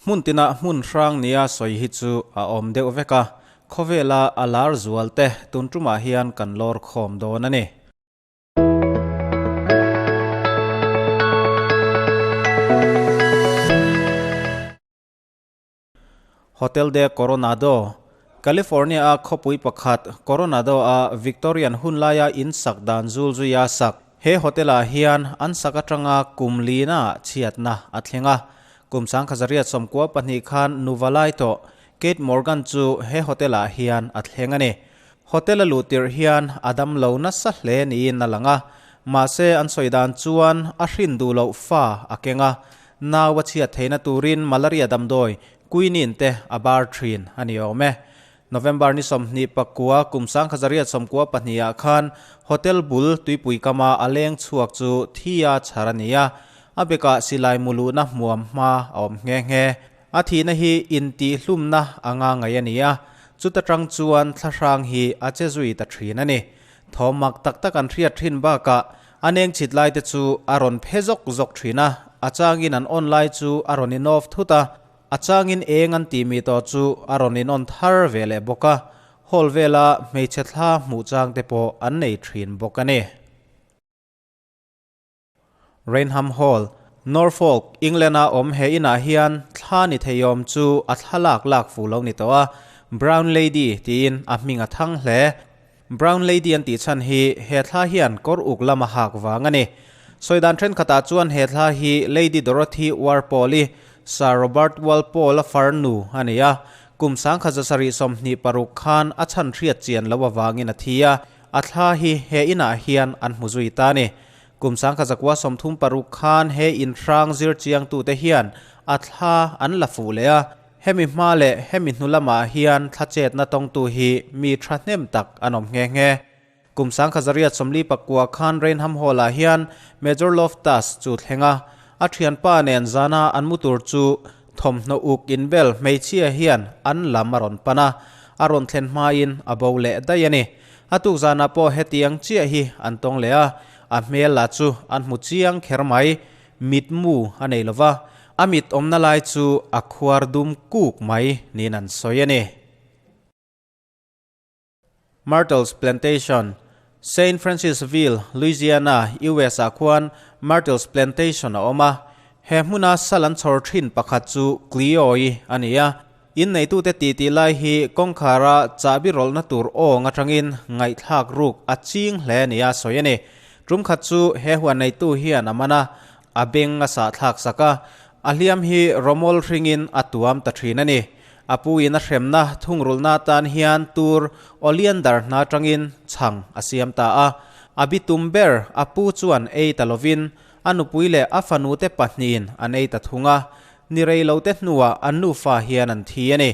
Hmun tinah hmun hrang nia sawi hi chu a awm deuh vek a, khawvela a lar zual te tun tumah hian kan lawr khawm dawn a ni. Hotel de Coronado, California-a khawpui pakhat Coronado-a Victorian hun laia in sak dan zul zuia sak. He hotel-ah hian an sak atanga kum lina chhiatna a thleng a. Kum 1992 khan nuva lai tawh Kate Morgan chu he hotel-ah hian a thleng a ni. Hotel a luh tirh hian a dam lo nasa hle niin a lang a, mahse an sawi dan chuan a hrin duh loh fa a keng a, Nau a chhiat theihna turin malaria damdawi quinine te a bar thin a ni awm e. November ni 29 kum 1992 ah khan hotel bul tuipui kama a leng chhuak chu thi a chhar a ni a, a bekah silai mu luhna hmuam hma a awm nghe nghe. A thihna hi intihhlumna anga ngaih a ni a, chuta tang chuan thlahrang hi a che zui ta thin a ni. Thawm mak tak tak an hriat thin bakah A neng chhit lai te chu a rawn phe zawk zawk thin a, a changin an on lai chu a rawn in off thut a, a changin eng an tih mi tawh chu a rawn in on thar ve leh bawk a, hall vela hmeichhe thla hmuh chang te pawh an nei thin bawk a ni. Rainham Hall, Norfolk, England-a awm he inah hian thla ni theiawm chu a thlalak lak fuh lo ni tawh a, Brown Lady tiin a hming a thang hle. Brown Lady an tih chhan hi he thla hian kawr uk lam a hak vang a ni. Sawi dan thenkhatah chuan he thla hi Lady Dorothy Warpole-i, Sir Robert Walpole-a farnu a ni a, kum 1726 khan a chhan hriat chian loh avangin a thi a, a thla hi he inah hian an hmu zui ta a ni. Kum 1936 khan he inhrang zir chiangtute hian a thla an la fuh leh a, Hemi hma leh hemi hnu lamah hian thla chetna tawngtu hi mi thahnem tak an awm nghe nghe. Kum 1949 khan Rainham Hall-ah hian Major Loftus chu thleng a, a thianpa nen zana an mu tur chu thawmhnaw uk inbel hmeichhia hian an lam a rawn pan a, a rawn thlen hmain a bo leh daih a ni. A tuk zanah pawh hetiang chiah hi an tawng leh a, a hmel lah chu an hmu chiang kher mai. Mitmu a nei lova, a mit awmna lai chu a khuar dum kuk mai niin an sawi a ni. Myrtles Plantation, Saint Francisville, Louisiana, US ah khuan Myrtles Plantation a awm a. He hmuna sal an chhawr thin pakhat chu Cleo-i a ni a. Inneitute titi lai hi kawngkhara chahbi rawlhna tur awng atangin ngaihthlak ruk a ching hle nia sawi a ni. Tum khat chu he huan neitu hian a man a, a beng a sahthlak sak a, a hliam hi rawmawl hringin a tuam ta thin a ni. A pu in a hremna thungrulhna atan hian tur oleander hna atangin chhang a siam ta a. A bitum ber a pu chuan ei ta lovin a nupui leh a fanute pahnihin an ei ta thung a. Ni rei lo te hnuah an nufa hian an thi a ni.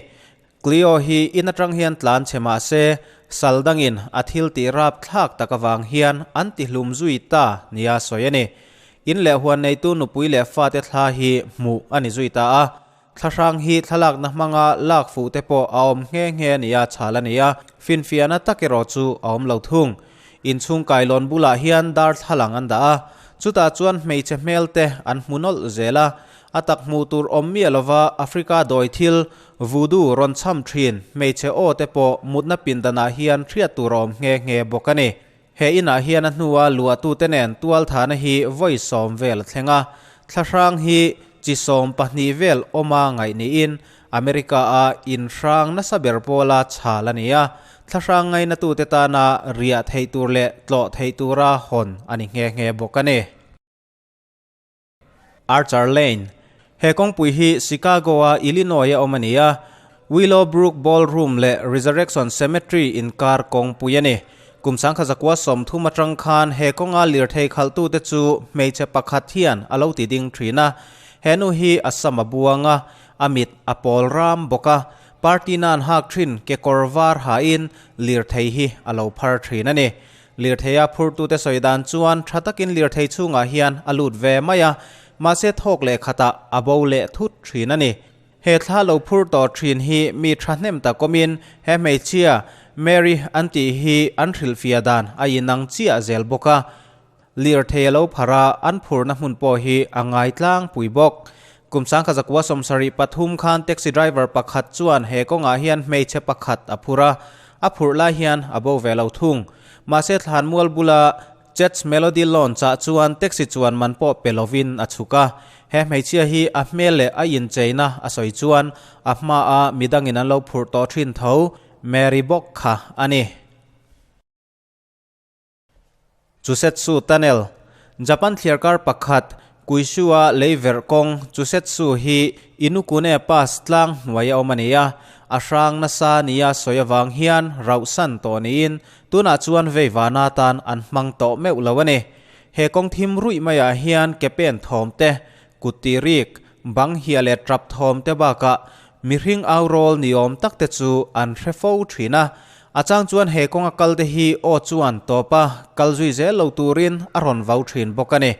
Cleo hi in atang hian tlan che mah se, sal dangin a thil tih rap thlak tak avang hian an ti hlum zui ta nia sawi a ni. In leh huan neitu nupui leh fate thla hi hmuh a ni zui ta a. Thlahrang hi thlalakna hmanga lak fuh te pawh a awm nghe nghe nia chhal a ni a, finfiahna tak erawh chu a awm lo thung. Inchhung kailawn bulah hian darthlalang an dah a, chutah chuan hmeichhe hmel te an hmu nawlh zel a. A tak hmuh tur awm miah lova Africa dawi thil, voodoo, rawn cham thin hmeichhe aw te pawh mutna pindanah hian hriat tur a awm nghe nghe bawk a ni. He inah hian a hnua luahtute nen tualthahna hi vawi sawm vel a thleng a, thlahrang hi chi 12 vel awma ngaih niin America-a inhrang nasa ber pawla chhal a ni a, thlahrang ngainatute tana riah theih tur leh tlawh theih tura hawn a ni nghe nghe bawk a ni. Archer Lane, He kawngpui hi Chicago-a Illinois-a awm a ni a, Willowbrook Ballroom leh Resurrection Cemetery inkar kawngpui a ni. Kum 1930 atang khan he kawnga lirthei khalhtute chu hmeichhe pakhat hian a lo ti ding thin a, he nu hi a sam a buang a, A mit a pawl ram bawk a, party nan hak thin kekawr var hain lirthei hi a lo phar thin a ni. Lirtheia phurtute sawi dan chuan tha takin lirthei chhungah hian a lut ve mai a, mahse thawk leh khatah a bo leh thut thin a ni. He thla lo phur tawh thin hi mi thahnem tak awmin he hmeichhia Mary an tih hi an hrilhfiah dan a inang chiah zel bawk a. Lirthei a lo phar a, an phurna hmun pawh hi a ngai tlangpui bawk. Kum 1973 khan taxi driver pakhat chuan he kawngah hian hmeichhe pakhat a phur a, a phurh lai hian a bo ve lo thung. Mahse thlanmual bula Jets Melody Lounge ah chuan taxi chuan man pawh pe lovin a chhuk a. He hmeichhia hi a hmel leh a incheina a sawi chuan a hmaa midangin an lo phurh tawh thin tho Mary bawk kha a ni. Chusetsu Tunnel, Japan thliarkar pakhat Kuishu-a lei verh kawng Chusetsu hi Inukune Pass tlang hnuai a awm a ni a, a hrang nasa nia sawi avang hian rauhsan tawh niin tunah chuan veivana tan an hmang tawh meuh lo a ni. He kawng thim ruih maiah hian ke pen thawm te, kut tih rik, bang hia leh tap thawm te bakah mihring au rawl ni awm tak te chu an hre fo thin a. A chang chuan he kawnga kal te hi aw chuan tawp a, kal zui zel lo turin a rawn vau thin bawk a ni.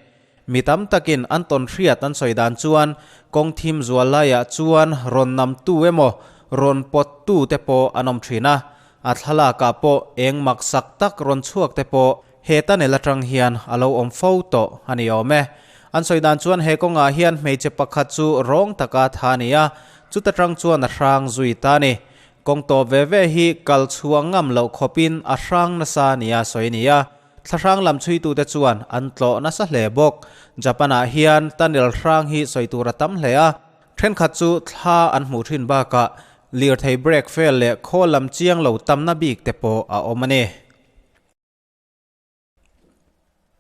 Mi tam takin an tawn hriat an sawi dan chuan kawng thim zual laiah chuan rawn nam tu emaw rawn pawt tu te pawh an awm thin a, a thlalakah pawh eng maksak tak rawn chhuak te pawh He tunnel atang hian a lo awm fo tawh a ni awm e. An sawi dan chuan he kawngah hian hmeichhe pakhat chu rawng taka tha a ni a, chuta tang chuan a hrang zui ta a ni. Kawng tawp ve ve hi kal chhuah ngam loh khawpin a hrang nasa nia sawi a ni a, thlahrang lam chhuitute chuan an tlawh nasa hle bawk. Japan-ah hian tunnel hrang hi sawi tur a tam hle a, thenkhat chu thla an hmuh thin bakah lirthei brake fail leh khawl lam chiang lo tamna bik te pawh a awm a ni.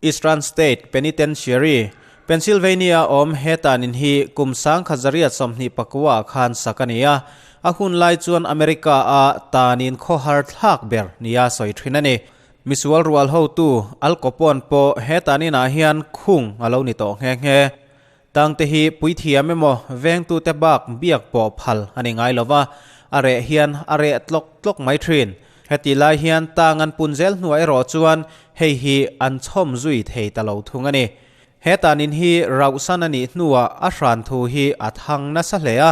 Eastern State Penitentiary, Pennsylvania awm he tanin hi kum 1929 khan sak a ni a, a hun lai chuan America-a tanin khawhar thlak ber nia sawi thin a ni. Misual rual hotu Al Capone pawh he taninah hian khung a lo ni tawh nghe nghe. Tangte hi puithiam emaw vengtute bak biak pawh phal a ni ngai lova, a reh hian a reh tlawk tlawk mai thin. Heti lai hian tang an pun zel hnuah erawh chuan hei hi an chhawm zui thei ta lo thung a ni. He tanin hi rauhsan a nih hnuah a hran thu hi a thang nasa hle a,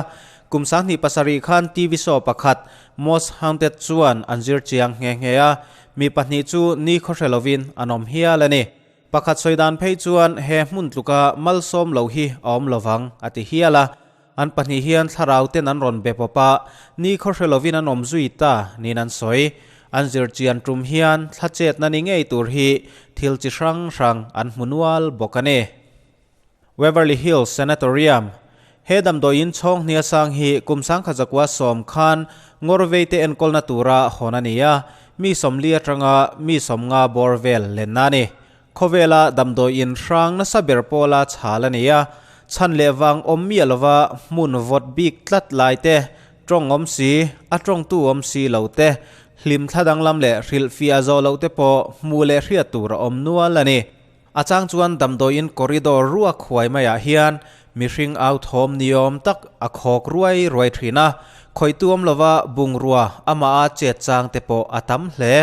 kum 27 khan TV show pakhat Most Haunted chuan an zir chiang nghe nghe a, mi pahnih chu ni khawhre lovin an awm hial a ni. Pakhat sawi dan phei chuan he hmun tluka malsawm lo hi a awm lovang a ti hial a. An pahnih hian thlarau ten an rawn be pawp a, ni khawhre lovin an awm zui ta niin an sawi. An zir chian tum hian thla chetna ni ngei tur hi thil chi hrang hrang an hmu nual bawk a ni. Waverly Hills Sanatorium, He damdawiin chhawng hnia sang hi kum 1910 khan ngawrveite enkawlna tura hawn a ni a, mi 40 atanga mi 50 bawr vel lenna a ni. Khawvela damdawiin hrang nasa ber pawla chhal a ni a, chhan leh vang awm miah lova hmun vawt bik tlat lai te, tawng awm si, a tawngtu awm si lo te, hlim thla danglam leh hrilhfiah zawh loh te pawh hmuh leh hriat tur a awm nual a ni. A chang chuan damdawiin corridor ruak huai maiah hian mihring au thawm niawm tak a khawk ruai ruai thin a, khawihtu awm lova bungrua amah a chet chang te pawh a tam hle.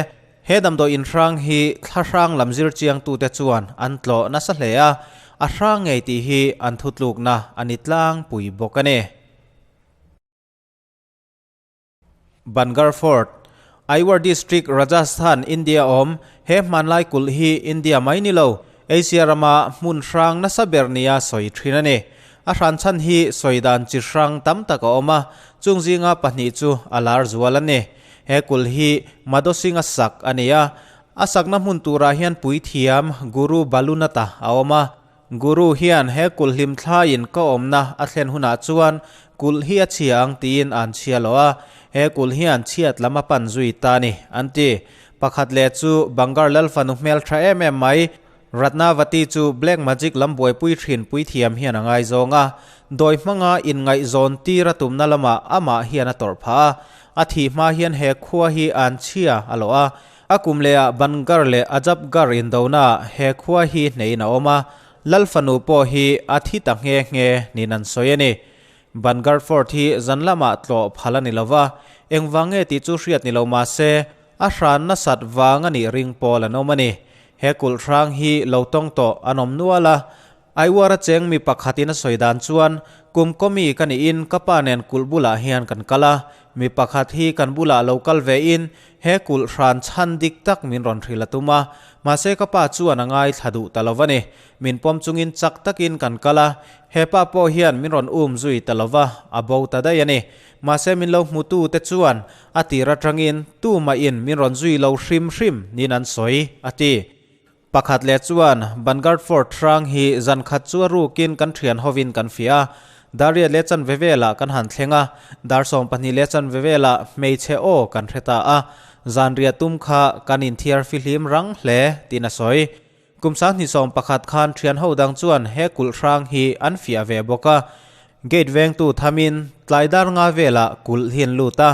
He damdawiin hrang hi thla hrang lam zir chiangtute chuan an tlawh nasa hle a, a hrang ngei tih hi an thutlukna a ni tlangpui bawk a ni. Bangarh Fort, Aiwar District, Rajasthan, India awm he hmanlai kulh hi India mai ni lo, Asia rama hmun hrang nasa ber nia sawi thin a ni. A hran chhan hi sawi dan chi hrang tam tak a awm a, chung zinga pahnih chu a lar zual a ni. He kulh hi Madho Singh-a sak a ni a, a sakna hmun turah hian puithiam Guru Balunatha a awm a, Guru hian he kulh hlim thlaiin ka awmna a thlen hunah chuan kulh hi a chhia ang tiin an chhia lo a, he kulh hian chhiat lam a pan zui ta ni, an ti. Pakhat leh chu Bangar lal fanu hmel tha em em mai, Ratnavati chu black magic lam buaipui thin puithiam hian a ngaizawng a, dawi hmanga inngaihzawn tir a tumna lamah amah hian a tawrh phah a, a thih hma hian he khua hi an chhia a lawh a, A kum lehah Bangarh leh Ajabgarh indona he khua hi hneiin a awm a, Lal fanu pawh hi a thi ta nghe nghe niin an sawi a ni. Bangarh Fort hi zan lamah tlawh phal a ni lo va, engvang nge tih chu hriat ni lo mah se, a hran nasat vang a nih ring pawl an awm a ni. He kulh hrang hi lo tawng tawh an awm nual a, Aiwara cheng mi pakhatin a sawi dan chuan, Kum kawmi ka niin ka pa nen kulh bulah hian kan kal a, mi pakhat hi kan bulah lo kal ve in he kulh hran chhan dik tak min rawn hrilh a tum a, mahse ka pa chuan a ngaithla duh ta lo va ni. Min pawm chungin chak takin kan kal a, he pa pawh hian min rawn um zui ta lo va, a bo ta daih a ni. Mahse min lo hmutu te chuan a tir atangin tumahin min rawn zui lo hrim hrim niin an sawi, a ti. Pakhat leh chuan Bangard Fort hrang hi zan khat chu a rukin kan thian hovin kan fiah a, dar riat leh chanve velah kan han thleng a, dar 12 leh chanve velah hmeichhe aw kan hre ta a, zan riah tum kha kan inthiar fihlim rang hle tiin a sawi. Kum 2011 khan thian ho dang chuan he kulh hrang hi an fiah ve bawk a, gate vengtu thamin tlai dar nga velah kulh hi an lut a,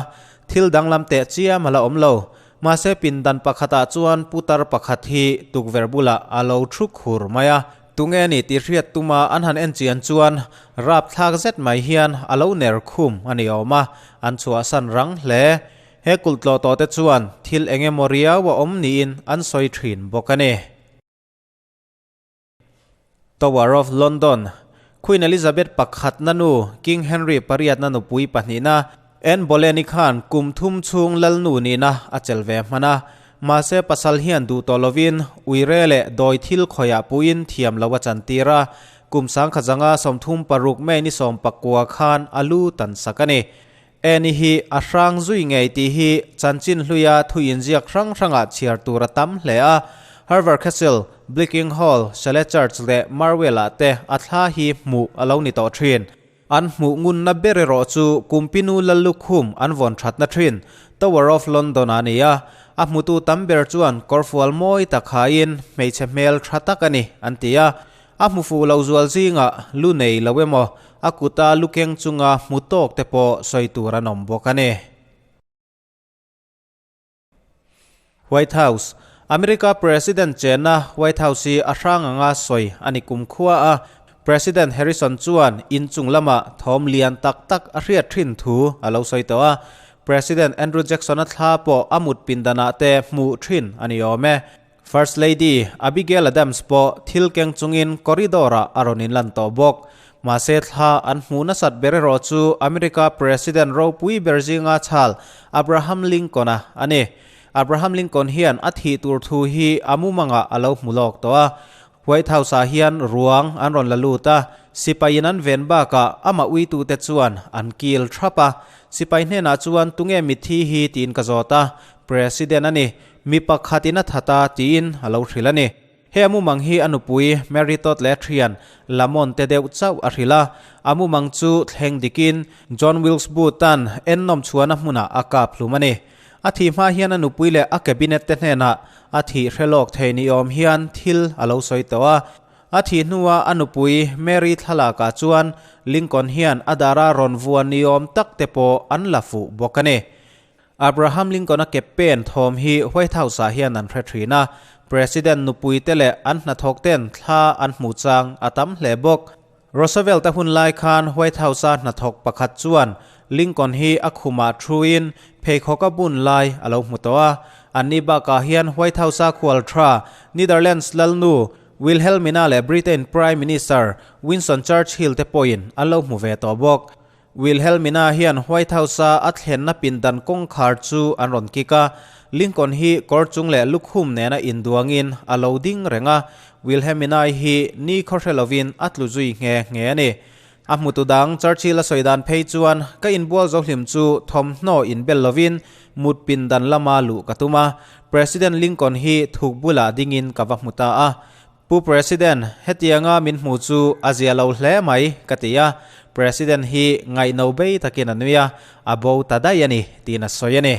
thil danglam teh chiam a la awm lo. Mahse pindan pakhatah chuan putar pakhat hi tukverh bulah a lo thu khur mai a, tunge ni tih hriat tuma an han en chian chuan rapthlak zet mai hian a lo ner khum a ni awm a, an chhuahsan rang hle. He kulh tlawh tawh te chuan thil eng emaw riau a awm niin an sawi thin bawk a ni. Tower of London, Queen Elizabeth pakhatna nu, King Henry pariatna nupui pahnihna, Anne Boleyn-i khan kum thum chhung lalnu nihna a chelh ve hman a. Mahse pasal hian duh tawh lovin uire leh dawi thil khawiah puiin thiam lo a chantir a, kum 1936 May ni 19 khan a lu tan sak a ni. Anne-i hi a hrang zui ngei tih hi chanchin hluia thu inziak hrang hrangah chhiar tur a tam hle a. Harvard Castle, Bleaking Hall, Sale Church leh Marwell-ah te a thla hi hmuh a lo ni tawh thin. An hmuh ngunna ber erawh chu Kumpinu Lallukhum an vawn thatna thin, Tower of London-ah a ni a. A hmutu tam ber chuan kawrfual mawi tak hain hmeichhe hmel tha tak a ni an ti a. A hmu fuh lo zual zingah lu nei lo emaw, a kuta lu keng chunga hmu tawk te pawh sawi tur an awm bawk a ni. White House, America President chenna White House hi a hrang anga sawi a ni kumkhua a, President Harrison chuan inchung lamah thawm lian tak tak a hriat thin thu a lo sawi tawh a, President Andrew Jackson-a thla pawh a mut pindanah te hmuh thin a ni awm e. First Lady Abigail Adams pawh thil keng chungin corridor-ah a rawn inlan tawh bawk. Mahse thla an hmuh nasat ber erawh chu America President ropui ber zinga chhal Abraham Lincoln-a a ni. Abraham Lincoln hian a thih tur thu hi a mumangah a lo hmu lawk tawh a. White House-ah hian ruang an rawn la lut a, sipaiin an ven bakah amah uitute chuan an kil thap a. Sipai hnenah chuan tunge mitthi hi tiin ka zawt a, President a ni. Mi pakhatin a that a tiin a lo hrilh a ni. He a mumang hi a nupui Mary Todd leh a thian Lamont te deuh chauh a hrilh a. A mumang chu thleng dikin John Wilkes Booth-a'n ennawm chhuahna hmunah a kap hlum a ni. A thih hma hian a nupui leh a cabinet te hnenah a thih hre lawk thei ni awm hian thil a lo sawi tawh a. A thih hnua a nupui Mary thlalakah chuan Lincoln hian a dara rawn vuan ni awm tak te pawh an la fuh bawk a ni. Abraham Lincoln-a ke pen thawm hi White House-ah hian an hre thin a, President nupui te leh an hnathawk ten thla an hmuh chang a tam hle bawk. Roosevelt-a hun lai khan White House-a hnathawk pakhat chuan Lincoln hi a khumah thuin pheikhawk a bun lai a lo hmu tawh a. Anni bakah hian White House-a khual tha Netherlands lalnu Wilhelmina leh Britain Prime Minister Winston Churchill te pawhin an lo hmu ve tawh bawk. Wilhelmina hian White House-a a thlenna pindan kawngkhar chu an rawn kik a, Lincoln hi kawr chung leh lukhum nena induangin a lo ding reng a, Wilhelmina-i hi ni khaw hre lovin a tlu zui nghe nghe a ni. A hmutu dang Churchill a sawi dan phei chuan, Ka inbual zo hlim chu thawmhnaw inbel lovin mut pindan lama luh ka tum a, President Lincoln hi thuk bulah dingin ka va hmu ta a, Pu President, hetianga min hmu chu a zia lo hle mai, ka ti a. President hi ngaihno bei takin a nui a, a bo ta daih a ni, tiin a sawi a ni.